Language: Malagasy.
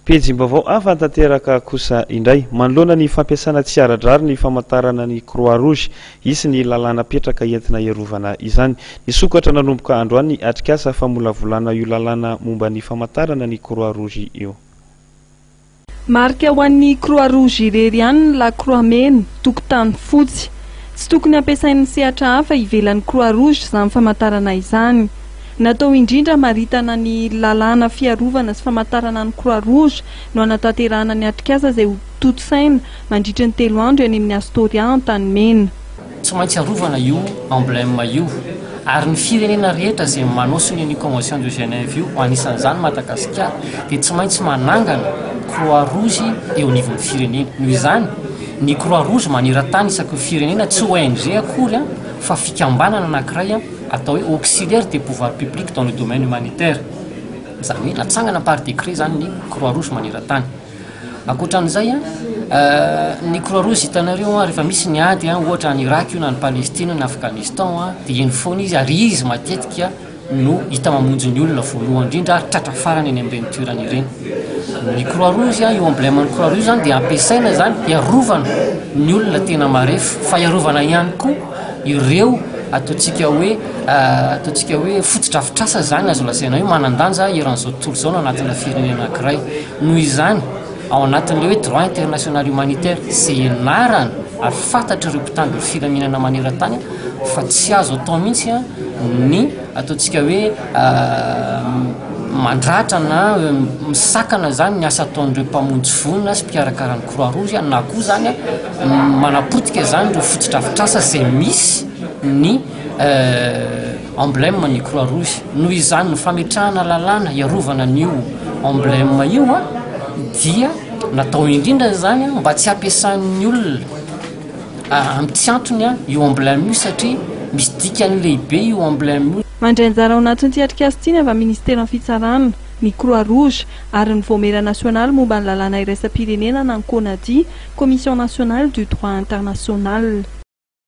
Pejim-baovao hafa tanteraka kosa indray. Manoloana ny fampiasana tsy ara-drariny ny famantarana ny Croix Rouge, hisy ny lalàna apetraka entina hiarovana izany. Nisokatra nanomboka androany ny atrikasa famolavolana io lalàna momba ny famantarana ny Croix Rouge io. Marika ho an'ny Croix Rouge irery ihany ny lakroa mena, tokotany fotsy. Tsy tokony hampiasain'ny sehatra hafa ivelan'ny Croix Rouge izany famantarana izany. Natao indrindra hamaritana ny lalàna fiarovana sy famantarana ny Croix Rouge no hanatanterahana ny atrikasa izay ho tontosaina mandritry ny telo andro eny amin'ny Astoria Antanimena. Tsy maintsy arovana io emblème io ary ny firenena rehetra izay manao sonia an'io convention de Genève io, anisan'izany Madagasikara, dia tsy maintsy manangana croix rouge eo anivon'ny firenena. Noho izany, ny croix rouge maneran-tany isaky ny firenena tsy ONG akory fa fikambanana anankiray atao hoe auxiliaire des pouvoirs publics dans le domaine humanitaire. Izany hoe natsangana par décret izany ny croix rouge maneran-tany. Ankoatran'izay, ny croix rouge hitanareo rehefa misy ny ady, ohatra any Irak io na any Palestine na Afghanistan, dia eny foana izy ary izy matetika no hita mamonjy ny olona voalohany indrindra ary tratra farany eny amin'ireny toerana ireny. Ny croix rouge, io emblème ny croix rouge izany dia ampiasaina izany hiarovana ny olona tena marefo, fa hiarovana ihany koa ireo ataontsika hoe ataontsika hoe fotodrafitrasa izany azo lazaina hoe manan-danja eran'izao tontolo izao na anatina firenena anankiray. Noho izany, ao anatin'ilay hoe droit international humanitaire izay ianarana ary fantatr'ireo mpitandro ny filaminana maneran-tany fa tsy azo atao mihitsy ny ataontsika hoe mandratra na misakana izany ny asa ataon'ireo mpamonjy voina sy mpikarakara ny croix rouge na koa izany manapotika izany ireo fotodrafitrasa izay misy ny emblème ny croix rouge. Noho izany ny fametrahana lalàna hiarovana an'io emblème io dia natao indrindra izany mba tsy hampiasan'ny olona amin'ny tsy antony io emblème io satria misy dikany lehibe io emblème io. Mandray anjara ao anatin'ity atrikasa ity ny avy amin'ny Ministeran'ny Fitsarana, ny Croix Rouge ary ny Vaomiera Nasionaly momba ny Lalàna Iraisam-pirenena na ny Conadi, Commission Nationale du Droit International.